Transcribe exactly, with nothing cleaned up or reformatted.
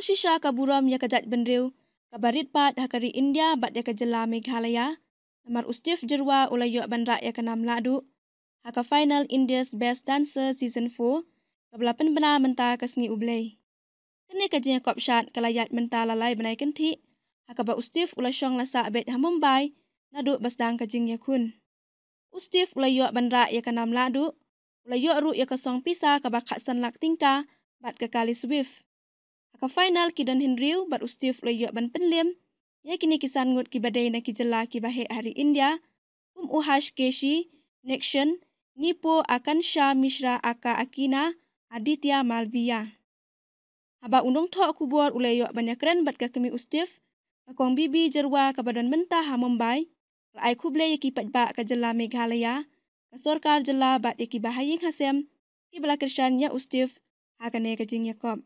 Shisha ka burom ïa ka jaitbynriew kaba rit paid ha ka ri India bad ïa ka jylla Meghalaya, namar u Steve Jyrwa u la ïoh ban rah ïa ka nam lahduh ha ka final India's Best Dancer Season four, kaba la pynbna mynta ka sngi U Blei. Kane ka jingïakop shad ka la ïaid mynta la lai bnai kynthih, ha kaba u Steve u la shong la sah beit ha Mumbai naduh ba sdang ka jingïakhun. U Steve u la ïoh ban rah ïa ka nam lahduh, u la ïoh ruh ïa ka song pisa kaba khatsan lak tyngka bad ka kali Swift. Ha ka final ki don hynriew bad u Steve u la ïoh ban pynliem ïa kine ki san ngut kiba dei na ki jylla kiba heh ha ri India, kum u Hashkeshi Nation, Nipo Akansha Mishra aka Akina, Aditya Malviya. Haba u nongthoh khubor u la ïoh ban ïakren bad ka kmie u Steve, ka Kong Bibi Jyrwa kaba don mynta ha Mumbai, la ai khublei ïa ki paidbah ka jylla Meghalaya, ka sorkar jylla bad ïa kiba ha ïing ha sem, kiba la kyrshan ïa u Steve ha kane ka jingïakop.